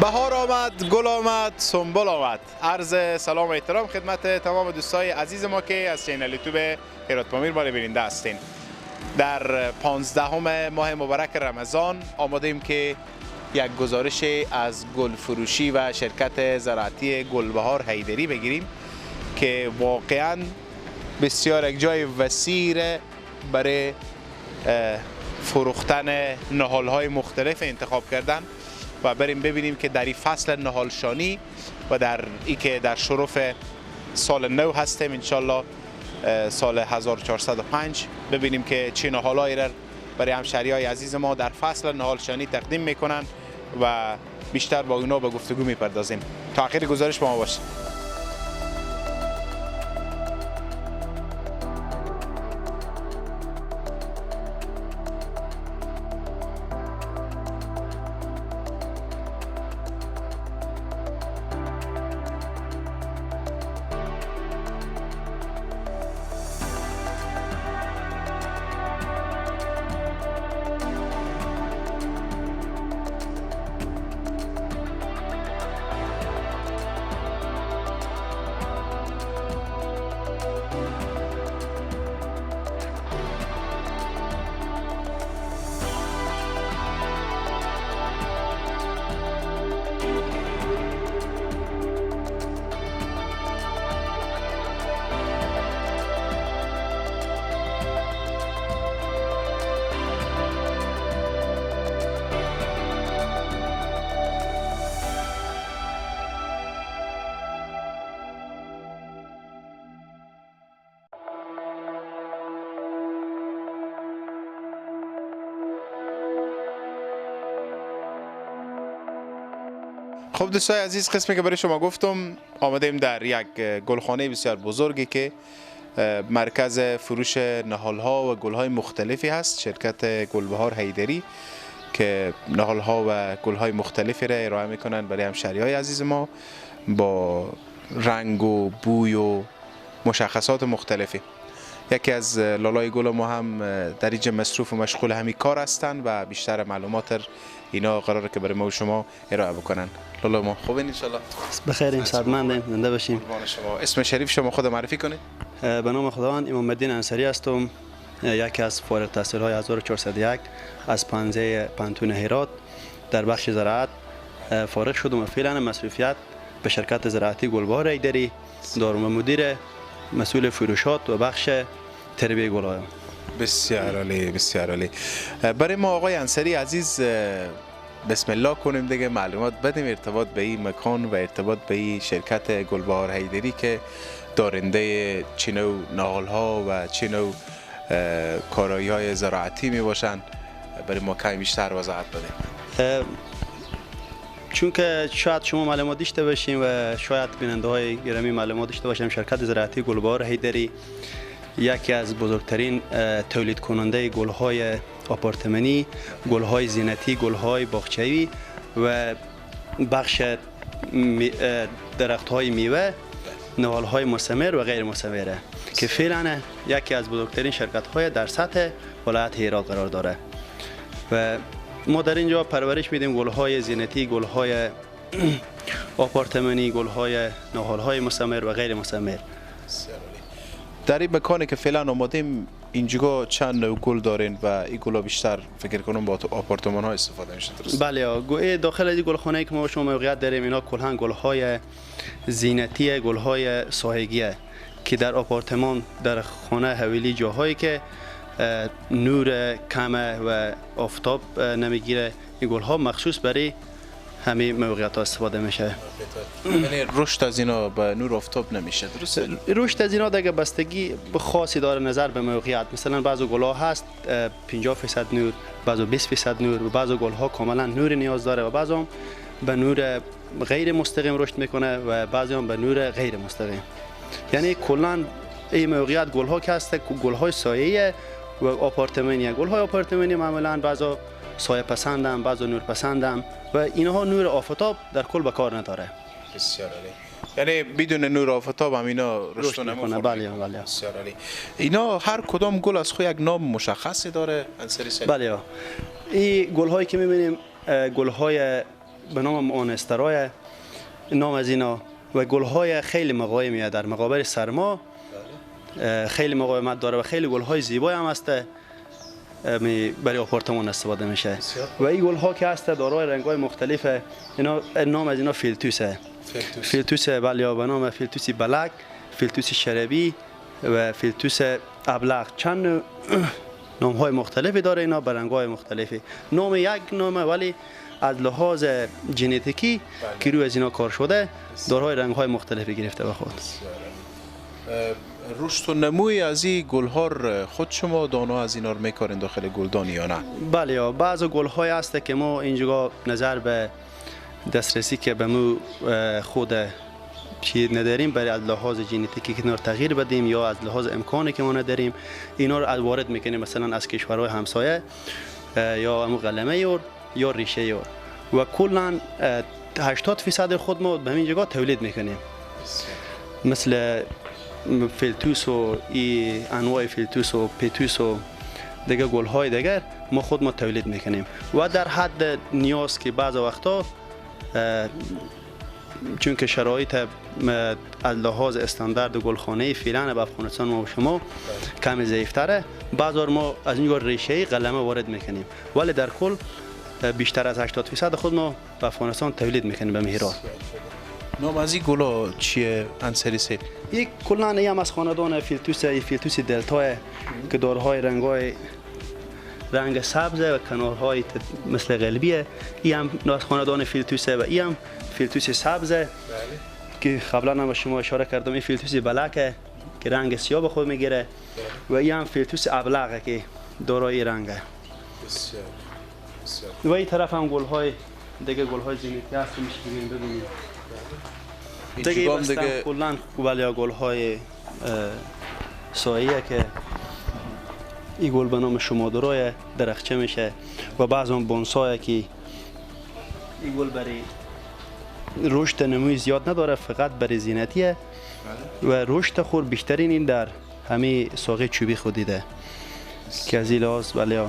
بهار آمد، گل آمد، سنبل آمد. عرض سلام و احترام خدمت تمام دوستای عزیز ما که از channel یوتیوب هرات پامیر ما بیننده هستین. در 15 ماه مبارک رمضان آماده ایم که یک گزارش از گل فروشی و شرکت زراعتی گلبهار حیدری بگیریم که واقعا بسیار یک جای وسیع برای فروختن نهال‌های مختلف انتخاب کردن و بریم ببینیم که در این فصل نهالشانی و در ای که در شرف سال نو هستیم انشالله سال 1405 ببینیم که چه نهالایی را برای همشهریای عزیز ما در فصل نهالشانی تقدیم میکنن و بیشتر با اونا به گفتگو میپردازیم. تا آخر گزارش با ما باشید. خب دوستای عزیز، قسمی که برای شما گفتم آمدیم در یک گلخانه بسیار بزرگی که مرکز فروش نهال‌ها و گل‌های مختلفی هست، شرکت گلبهار حیدری که نهال‌ها و گل‌های مختلفی را ارائه میکنن برای همشهری‌های عزیز ما با رنگ و بوی و مشخصات مختلفی. یکی از لالای گل ما هم در اینجا مصروف و مشغول همین کار هستند و بیشتر معلومات اینا قراره که برای ما و شما ارائه بکنن. لالا ما خوبین انشالله؟ بخیریم، صحتمندیم، زنده باشیم. قربان شما. اسم شریف شما خود معرفی کنید. به نام خداوند، امام الدین انصاری هستم، یکی از فارغ التحصیل‌های 1401 از پنزه پانتون هرات در بخش زراعت فارغ شدم و فعلا مصروفیت به شرکت زراعتی گلبهار حیدری دارم و مدیر مسئول فروشات و بخش تربیه گل‌ها. بسیار عالی، بسیار عالی. برای ما آقای انصاری عزیز بسم الله کنیم دیگه، معلومات بدیم ارتباط به این مکان و ارتباط به این شرکت گلبهار حیدری که دارنده چه نوع نهال‌ها و چه نوع کارایی زراعتی می باشند، برای ما کمی بیشتر وضاحت بدیم. چون که شاید شما معلومات داشته باشیم و شاید بیننده های گرامی معلومات داشته باشیم، شرکت زراعتی گلبهار حیدری یکی از بزرگترین تولید کننده گل‌های آپارتمانی، گل‌های زینتی، گل‌های باغچه‌ای و بخش درخت‌های میوه، نهال‌های مثمر و غیر مثمره که فعلا یکی از بزرگترین شرکت‌های در سطح ولایت هرات قرار داره و ما در اینجا پرورش میدیم گل‌های زینتی، گل‌های آپارتمانی، گل‌های نهال‌های مثمر و غیر مثمر. در این مکانی که فعلا آمادیم اینجا چند نوع گل دارین و این گل‌ها بیشتر فکر کنم با آپارتمان ها استفاده میشه، درست؟ بله، داخل از گلخانه‌ای که ما شما موقعیت داریم اینا کلا گل‌های زینتی، گل‌های سایگیه که در آپارتمان، در خانه حویلی، جاهایی که نور کمه و آفتاب نمیگیره، این گل‌ها مخصوص برای همه موقعیت ها استفاده میشه. یعنی رشد از اینا به نور آفتاب نمیشه، درسته؟ رشد از اینا دیگه بستگی خاصی داره نظر به موقعیت. مثلا بعضی گل‌ها هست 50% نور، بعضی 20% نور و بعضی گل‌ها کاملا نور نیاز داره و بعضی هم به نور غیر مستقیم رشد میکنه و بعضی هم به نور غیر مستقیم. یعنی کلا این موقعیت گل‌ها که هست گل‌های سایه‌ای و آپارتمانی. گل های آپارتمانی معمولا بعضا سایه پسندم، بعضا نور پسندم و اینها نور آفتاب در کل به کار نداره. بسیار عالی. یعنی بدون نور آفتاب هم اینا رشد نمیکنه. بله بله. بسیار عالی. اینا هر کدام گل از خود یک نام مشخصی داره انصاری صاحب؟ بله. این گل هایی که میبینیم گل های به نام مونسترای نام از اینا و گل های خیلی مقاومیه در مقابل سرما، خیلی مقاومت داره و خیلی گل های زیبایی هم هست، برای آپارتمان استفاده میشه. و این گل ها که هست دارای رنگ های مختلف، اینا نام از اینا فیلتوسه. فیلتوس بله، به نام فیلتوسی black، فیلتوس شربی و فیلتوس ابلق. چند نام های مختلفی داره اینا، به رنگ های مختلفی. نام یک نامه ولی از لحاظ ژنتیکی که روی از اینا کار شده دارای رنگ های مختلفی گرفته به خود. رشد و نموی از این گلها خود شما دانا از اینا رو میکارین داخل گلدان یا نه؟ بله، بعض گل های هست که ما اینجا نظر به دسترسی که به مو خود چی نداریم، برای از لحاظ ژنتیکی که اینا رو تغییر بدیم یا از لحاظ امکانی که ما نداریم اینا رو وارد میکنیم، مثلا از کشورهای همسایه یا امو قلمه یور یا ریشه یور و کلا 80% خود ما به همین جگاه تولید میکنیم، مثل فیلتوس و ای انواع فیلتوس و پیتوس و دیگه گل‌های دیگر ما خود ما تولید میکنیم و در حد نیاز که بعض وقتا چون که شرایط از لحاظ استاندارد گلخانه فعلا به افغانستان ما و شما کمی ضعیف‌تره، بعض ما از این ریشه قلمه وارد میکنیم ولی در کل بیشتر از 80% خود ما به افغانستان تولید میکنیم به مهرات. نام از این گلا چیه انصاری صاحب؟ یک کلا هم از خاندان فیلتوس، فیلتوس دلتا که دارهای رنگای رنگ سبز و کنارهای مثل قلبیه، این هم از خاندان فیلتوسه و این هم فیلتوس سبزه که قبلا هم به شما اشاره کردم. این فیلتوس black ه که رنگ سیاه به خود میگیره و این هم فیلتوس ابلغه که دارای رنگه. بسیار بسیار. و این طرف هم گل‌های دیگه، گل‌های زینتی هست که میشه ببینید. دیگه دیگه کلاً ولی گل‌های سایه که این گل به نام شمادرای درخچه میشه و بعض هم بونسای که این گل برای رشد نموی زیاد نداره، فقط برای زینتیه و رشد خور بیشترین این در همه ساقه چوبی خود دیده که از این لحاظ ولی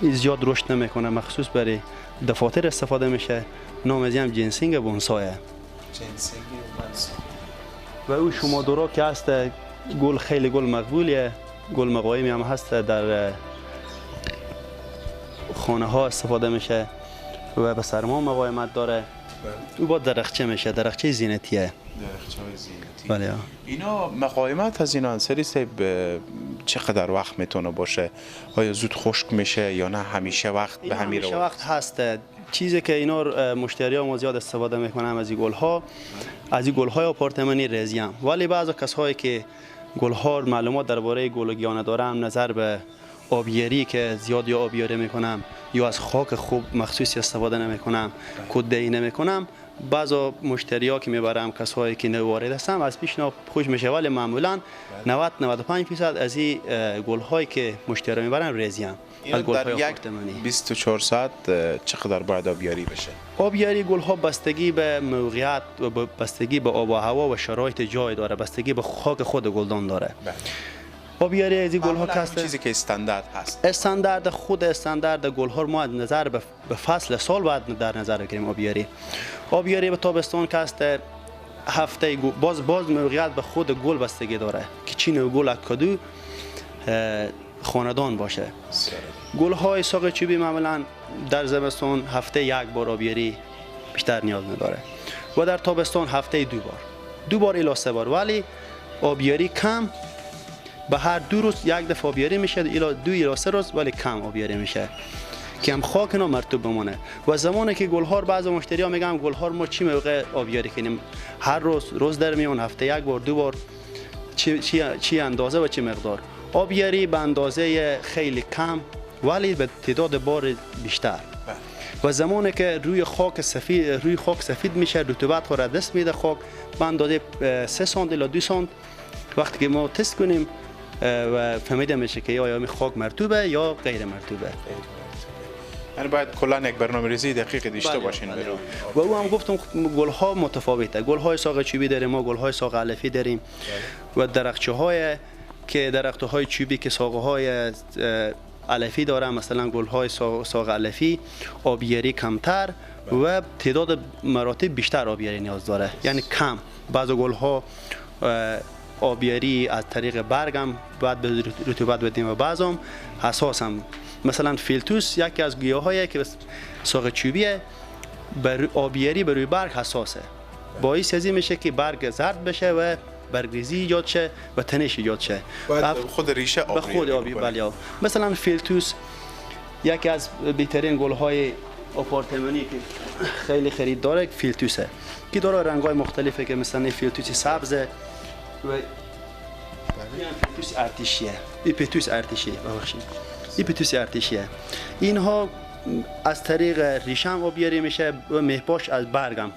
زیاد رشد نمیکنه، مخصوص برای دفاتر استفاده میشه. نام از هم جنسینگ بونسایه. جنسینگ بونسای. و او شمادورا که هست گل خیلی گل مقبولیه، گل مقایمی هم هست، در خانه ها استفاده میشه و به سرما مقاومت داره. او با درخچه میشه، درخچه زینتیه. درخچه های زینتی. بله. اینا مقاومت از اینا انصاری صاحب چقدر وقت میتونه باشه؟ آیا زود خشک میشه یا نه همیشه وقت به همین همیشه وقت هست؟ چیزی که اینا مشتری ها ما زیاد استفاده میکنن از این گل ها، از این گل های آپارتمانی رزی هم. ولی بعضی کسایی که گل ها معلومات درباره گل و گیاه ندارم، نظر به آبیاری که زیاد یا آبیاری میکنم یا از خاک خوب مخصوصی استفاده نمیکنم، کده‌ای نمیکنم، بعضا مشتری ها که میبرم کسایی که نو وارد هستم از پیش خوش میشه، ولی معمولا 90 95% از این گل هایی که مشتری میبرن رزی هم. از گل های آپارتمانی 24 ساعت چقدر باید آبیاری بشه؟ آبیاری گل ها بستگی به موقعیت و بستگی به آب و هوا و شرایط جای داره، بستگی به خاک خود گلدان داره. آبیاری از این گل ها که هست چیزی که استاندارد هست، استاندارد خود استاندارد گل ها ما از نظر به فصل سال باید در نظر بگیریم. آبیاری به تابستان که هست هفته باز موقعیت به خود گل بستگی داره که چی نوع گل کدو خاندان باشه. گل های ساق چوبی معمولا در زمستان هفته یک بار آبیاری بیشتر نیاز نداره و در تابستان هفته دو بار الی 3 بار، ولی آبیاری کم، به هر 2 روز یک دفعه آبیاری میشه، الی 2 الی 3 روز، ولی کم آبیاری میشه که هم خاک اینا مرطوب بمونه. و زمانی که گلها بعضی مشتری‌ها میگن گلها ما چی موقع آبیاری کنیم، هر روز در میون، هفته یک بار دو بار، چی اندازه و چی مقدار آبیاری؟ به اندازه خیلی کم ولی به تعداد بار بیشتر. و زمانی که روی خاک سفید میشه، رطوبت خود را دست میده خاک، به اندازه 3 سانت الی 2 سانت وقتی که ما تست کنیم و فهمیده میشه که یا خاک مرطوبه یا غیر مرطوبه. یعنی باید کلا یک برنامه‌ریزی دقیق داشته باشین. و او هم گفتم گل‌ها متفاوته، گل‌های ساقه چوبی داریم ما، گل‌های ساقه علفی داریم و درختچه‌های که درخت‌های چوبی که ساقه‌های علفی داره، مثلا گل‌های ساقه علفی آبیاری کمتر و تعداد مراتب بیشتر آبیاری نیاز داره، یعنی کم. بعض گل‌ها آبیاری از طریق برگ هم باید به رطوبت بدیم و بعض هم حساس هم. مثلا فیلتوس یکی از گیاهایی که ساقه چوبیه، بر آبیاری بر روی برگ حساسه، باعث از این میشه که برگ زرد بشه و برگریزی ایجاد شه و تنش ایجاد شه. باید خود ریشه آبی، خود آبی. بله. مثلا فیلتوس یکی از بهترین گل‌های آپارتمانی که خیلی خرید داره فیلتوسه که داره رنگ‌های مختلفه که مثلا فیلتوس سبزه و فیلتوس ارتشیه، این فیلتوس ارتشیه، ببخشید این فیلتوس ارتشیه. اینها از طریق ریشه هم آبیاری میشه و مهپاش از برگم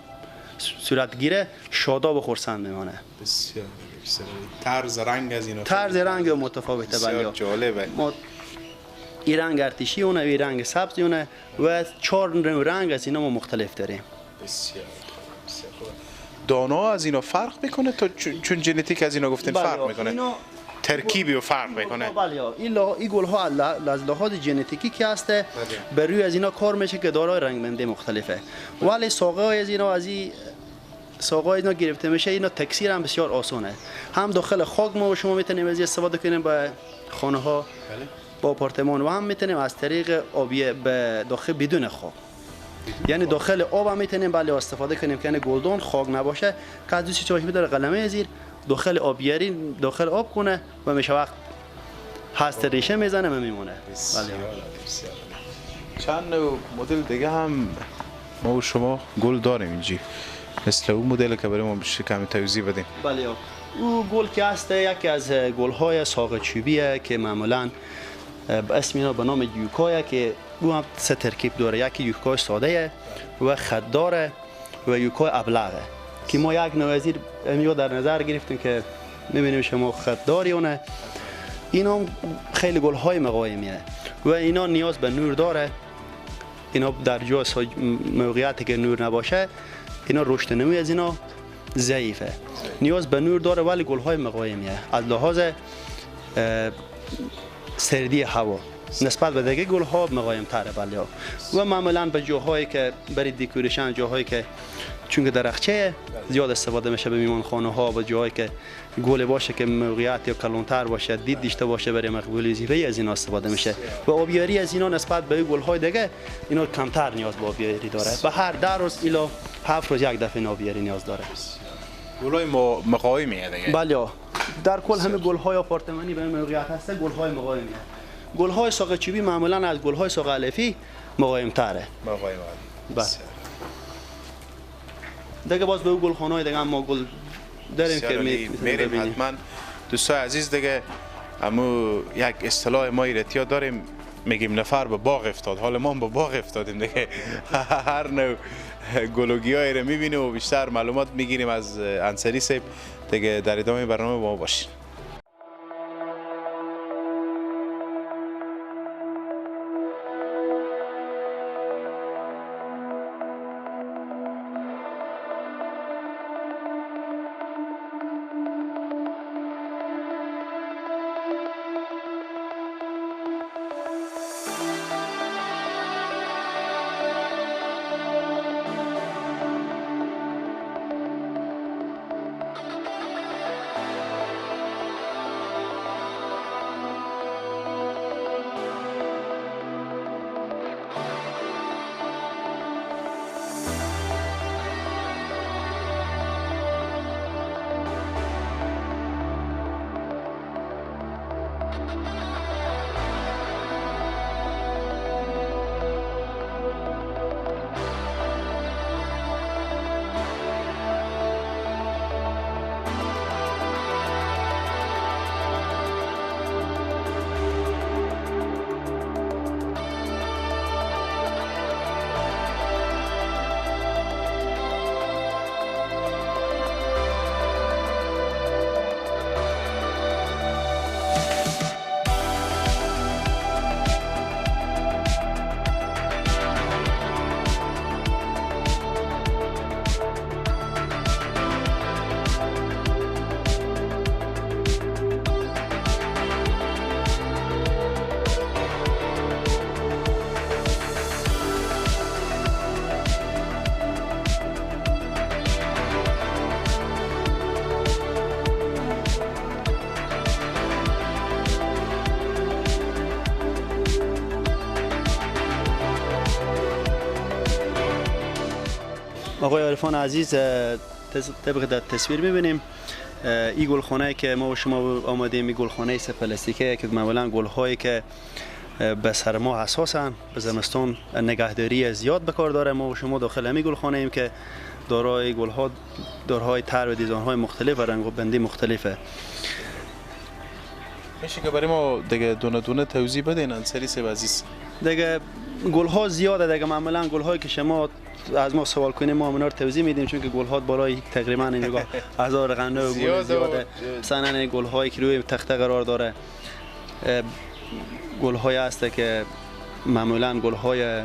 صورت گیره، شاداب و خرسند میمانه. بسیار بسیار طرز رنگ از اینا، طرز رنگ متفاوته. بسیار جالبه. ما این رنگ ارتشی اونه، این رنگ سبز اونه و 4 رنگ از اینا ما مختلف داریم. بسیار بسیار خوب. دانا از اینا فرق میکنه تا چون ژنتیک از اینا گفتین فرق میکنه، ترکیبی و فرق میکنه. بله این گل ها از لحاظ ژنتیکی که هسته بر روی از اینا کار میشه که دارای رنگبندی مختلفه، ولی ساقه های از اینا از این ساقه اینا گرفته میشه، اینا تکثیر هم بسیار آسانه. هم داخل خاک ما و شما میتونیم از استفاده کنیم با خانه ها، با آپارتمان، و هم میتونیم از طریق آبی به داخل بدون خاک، یعنی داخل آب هم میتونیم بله استفاده کنیم که یعنی گلدان خاک نباشه که از دوستی چاشمی داره قلمه زیر داخل آبیاری داخل آب کنه و میشه وقت هست ریشه میزنه و میمونه. بله. چند نوع مدل دیگه هم ما و شما گل داریم اینجی، مثل اون مدل که برای ما کمی توضیح بدیم. بله او گل که هست یکی از گل‌های ساقه چوبیه که معمولاً به اسم اینا به نام یوکایه که او هم سه ترکیب داره، یکی یوکای ساده و خطداره و یوکای ابلغه که ما یک نوع از این در نظر گرفتیم که می‌بینیم شما خطداری اونه. اینا خیلی گل‌های مقاومیه و اینا نیاز به نور داره، اینا در جای موقعیتی که نور نباشه اینا رشد نموی از اینا ضعیفه، نیاز به نور داره ولی گل‌های مقاومیه از لحاظ سردی هوا نسبت به دیگه گل‌ها مقاوم تره. بله و معمولا به جاهایی که برای decoration، جاهایی که چون که درخچه زیاد استفاده میشه به میمانخانه ها و جاهایی که گل باشه که موقعیت یا کلانتر باشه، دید داشته باشه برای مقبولی زیبایی از اینا استفاده میشه و آبیاری از اینا نسبت به گل‌های دیگه اینا کمتر نیاز به آبیاری داره. به هر 10 روز الی 7 روز یک دفعه آبیاری نیاز داره. گل‌های مقاومیه دیگه. بله در کل همه گل‌های آپارتمانی به موقعیت هست گل‌های مقاومیه. گل‌های ساقه چوبی معمولا از گل‌های ساقه علفی مقاوم‌تره. مقاوم. بله. دیگه باز به گلخانه‌های دیگه هم ما گل داریم که میریم حتما. دوستای عزیز دیگه امو یک اصطلاح ما ایرتیا داریم میگیم نفر به باغ افتاد، حال ما هم به باغ افتادیم دیگه. هر نوع گل و گیاهی رو میبینیم و بیشتر معلومات میگیریم از انصاری صاحب دیگه. در ادامه برنامه با ما باشین. آقای عرفان عزیز، طبق در تصویر می‌بینیم این گلخانه که ما و شما آمدیم، این گلخانه سه پلاستیکه که معمولا گل‌هایی که به سرما حساسن، به زمستان نگهداری زیاد به کار داره. ما و شما داخل همین گلخانه ایم که دارای گل‌ها، دارهای تر و دیزاین‌های مختلف و رنگ بندی مختلفه. میشه که برای ما دیگه دونه دونه توضیح بدین انصاری صاحب عزیز؟ دیگه گل‌ها زیاده دیگه، معمولا گل‌هایی که شما از ما سوال کنیم ما اونا رو توضیح میدیم، چون که گل‌ها بالای تقریبا نگاه هزار قنده و گل زیاده. مثلا گل‌هایی که روی تخته قرار داره، گل‌های هست که معمولا گل‌های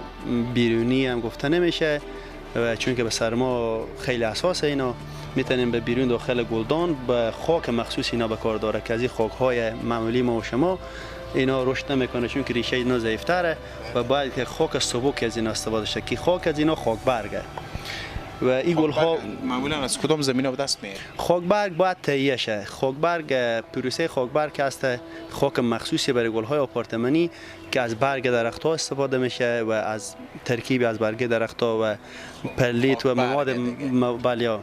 بیرونی هم گفته نمیشه و چون که به سرما خیلی حساسه، اینا میتونیم به بیرون داخل گلدان به خاک مخصوص اینا به کار داره که از این خاک‌های معمولی ما و شما اینا رشد نمیکنه، چون که ریشه اینا ضعیف‌تره و باید که خاک سبک از اینا استفاده شه که خاک از اینا خاک برگه. و این گل‌ها معمولا از کدام زمینه به دست میاد؟ خاک برگ باید تهیه شه. خاک برگ، پروسه خاک برگ هست، خاک مخصوصی برای گل‌های آپارتمانی که از برگ درخت‌ها استفاده میشه و از ترکیب از برگ درخت‌ها و پرلیت و مواد بالیا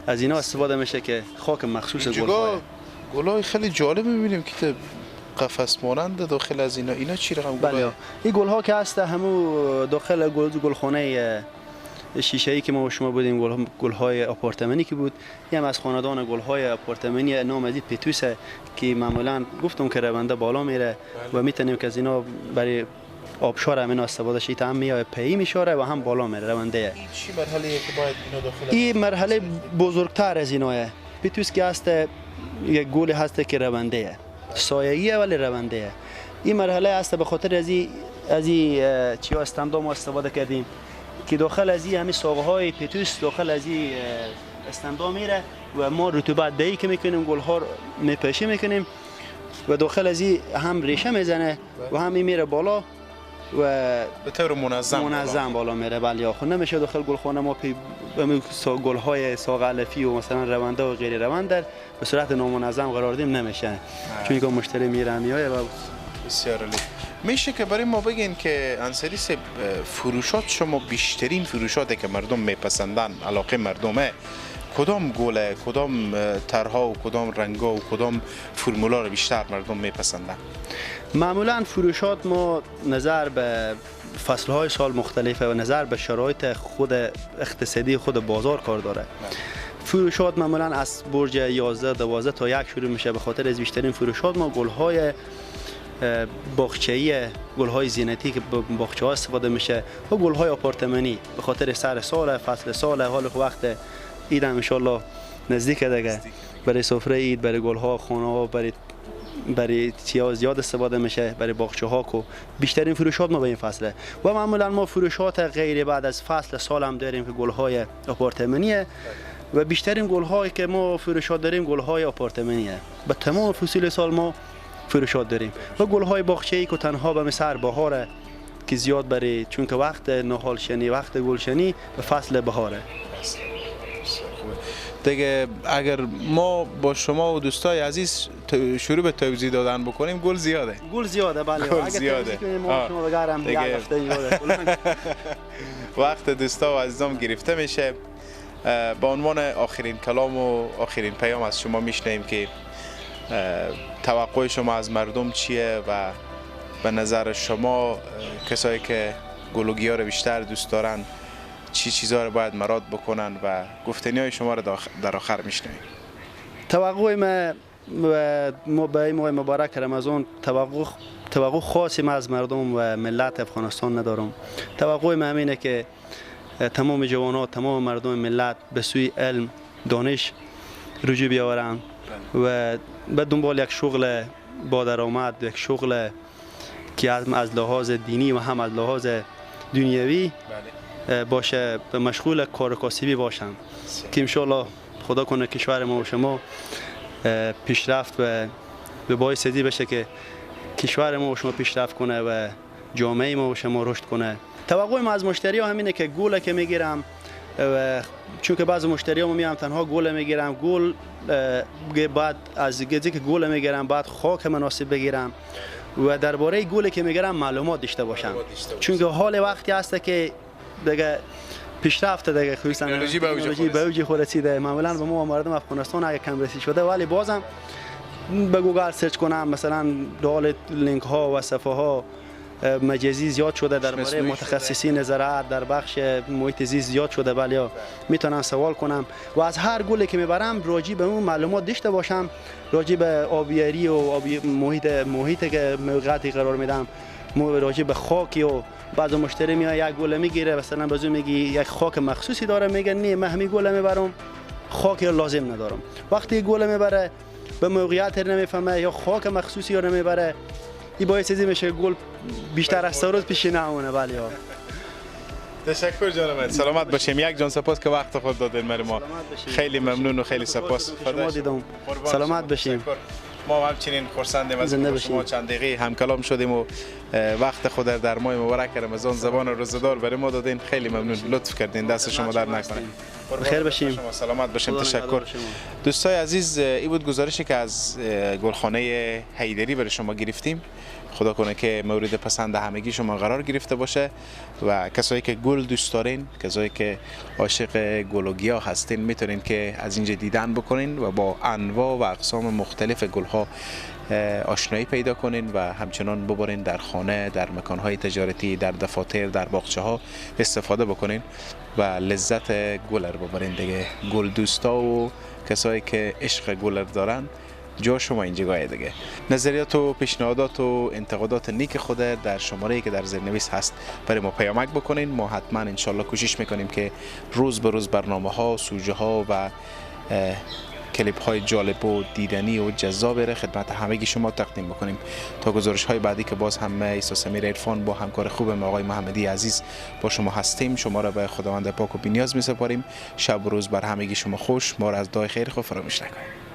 از اینا استفاده میشه که خاک مخصوص گل‌ها. گل‌های خیلی جالب می‌بینیم که قفس مانند داخل از اینا، اینا چی رقم گل‌ها؟ بله، این گل‌ها که هست همو داخل گلخانه شیشه‌ای که ما و شما بودیم، گل‌های آپارتمانی که بود، این هم از خاندان گل‌های آپارتمانی نام از این پتوسه که معمولا گفتم که رونده بالا میره و میتونیم که از اینا برای آبشار هم اینا استفاده شه، هم میای پی میشاره و هم بالا میره رونده. این چی مرحله که باید اینا داخل؟ این مرحله بزرگتر از ایناه. پتوس که هست یک گل هست که رونده، سایه‌ایه ولی رونده. این مرحله هست به خاطر از این چیا استندا ما استفاده کردیم که داخل از این همین ساقه های پتوس داخل از این استندا میره و ما رطوبت دهی که میکنیم، گل ها میپشه میکنیم و داخل از این هم ریشه میزنه و هم این میره بالا و به طور منظم بالا میره. بله، آخه نمیشه داخل گلخانه ما گل های ساقه علفی و مثلا رونده و غیر رونده به صورت نامنظم قرار دیم، نمیشه، چون که مشتری میره میایه. و بسیار عالی. میشه که برای ما بگین که انصاری صاحب، فروشات شما بیشترین فروشاتی که مردم میپسندن، علاقه مردمه، کدام گله، کدام طرح‌ها و کدام رنگ‌ها و کدام فرمولا رو بیشتر مردم میپسندن؟ معمولا فروشات ما نظر به فصل‌های سال مختلفه و نظر به شرایط خود اقتصادی خود بازار کار داره. فروشات معمولا از برج 11 12 تا 1 شروع میشه. به خاطر از بیشترین فروشات ما گل‌های باغچه‌ای، گل‌های زینتی که باغچه‌ها استفاده میشه و گل‌های آپارتمانی به خاطر سر سال، فصل سال، حال وقت عید هم ان شاءالله نزدیک دیگه، برای سفره عید، برای گل‌ها، خانه‌ها، برای چیا زیاد استفاده میشه، برای باغچه‌ها که بیشترین فروشات ما به این فصله. و معمولا ما فروشات غیر بعد از فصل سال هم داریم که گل‌های آپارتمانیه و بیشترین گل‌هایی که ما فروشات داریم گل‌های آپارتمانیه. به تمام فصول سال ما فروشات داریم و گل‌های باغچه‌ای که تنها به مثل بهاره که زیاد برای، چون که وقت نهالشنی، وقت گلشنی به فصل بهاره. دیگه اگر ما با شما و دوستای عزیز شروع به توضیح دادن بکنیم گل زیاده. گل زیاده، بله. گل زیاده. ما شما بگرم یک هفته زیاده. وقت دوستا و عزیزام گرفته میشه. به عنوان آخرین کلام و آخرین پیام از شما میشنویم که توقع شما از مردم چیه و به نظر شما کسایی که گل و گیاه رو بیشتر دوست دارن چی چیزها رو باید مراد بکنن و گفتنی های شما رو در آخر میشنویم. توقع ما به این ماه مبارک رمضان توقع خاصی ما از مردم و ملت افغانستان ندارم. توقع ما اینه که تمام جوانها، تمام مردم ملت به سوی علم، دانش رجوع بیاورن و به دنبال یک شغل با درآمد، یک شغل که از لحاظ دینی و هم از لحاظ دنیوی باشه، به مشغول کار و کاسبی باشن که انشالله خدا کنه کشور ما و شما پیشرفت و به باعث دی بشه که کشور ما و شما پیشرفت کنه و جامعه ما و شما رشد کنه. توقع ما از مشتری ها همینه که گل که میگیرم و چون که بعض مشتری ها میام تنها گل میگیرم، گل بعد از گزی که گل میگیرم بعد خاک مناسب بگیرم و درباره گل که میگیرم معلومات داشته باشم، چون که حال وقتی هست که دیگه پیشرفت دیگه، خصوصا تکنولوژی به اوج خود رسیده. معمولا به ما مردم افغانستان اگه کم رسی شده، ولی بازم به گوگل search کنم مثلا دال لینک ها و صفحه ها مجازی زیاد شده درباره متخصصین زراعت در بخش محیط زیست زیاد شده، بله میتونم سوال کنم و از هر گلی که میبرم راجع به اون معلومات داشته باشم، راجع به آبیاری و محیط که موقعیتی قرار میدم، راجع به خاکی. و بعض مشتری میاد یک گل میگیره، مثلا بازو میگی یک خاک مخصوصی داره، میگه نه من همین گل میبرم، خاکی لازم ندارم. وقتی گل میبره به موقعیت نمیفهمه یا خاک مخصوصی رو نمیبره، این باعث میشه گل بیشتر از 3 روز پیش نمونه. بله تشکر جانم، سلامت باشیم. یک جان سپاس که وقت خود دادین برای ما، خیلی ممنون و خیلی سپاس. شما دیدم، سلامت باشیم. ما همچنین خرسندیم از شما چند دقیقه هم کلام شدیم و وقت خود در ماه مبارک رمضان زبان روزه‌دار برای ما دادین. خیلی ممنون، لطف کردین، دست شما در نکنه. خیر باشیم، شما سلامت باشیم. تشکر. دوستای عزیز، این بود گزارشی که از گلخانه حیدری برای شما گرفتیم. خدا کنه که مورد پسند همگی شما قرار گرفته باشه و کسایی که گل دوست دارین، کسایی که عاشق گل و گیاه هستین، میتونین که از اینجا دیدن بکنین و با انواع و اقسام مختلف گلها آشنایی پیدا کنین و همچنان ببرین در خانه، در مکانهای تجارتی، در دفاتر، در باغچه ها استفاده بکنین و لذت گل رو ببرین دیگه. گل دوستا و کسایی که عشق گل دارن، جا شما اینجا دیگه. نظریات و پیشنهادات و انتقادات نیک خود در شماره‌ای که در زیرنویس هست برای ما پیامک بکنین. ما حتما انشالله کوشش میکنیم که روز به روز برنامه ها، سوژه ها و کلیپ های جالب و دیدنی و جذاب را خدمت همگی شما تقدیم بکنیم. تا گزارش های بعدی که باز هم عیسی سمیر عرفان با همکار خوبم آقای محمدی عزیز با شما هستیم، شما را به خداوند پاک و بی‌نیاز می‌سپاریم. شب و روز بر همگی شما خوش. ما را از دعای خیر خود فراموش نکنید.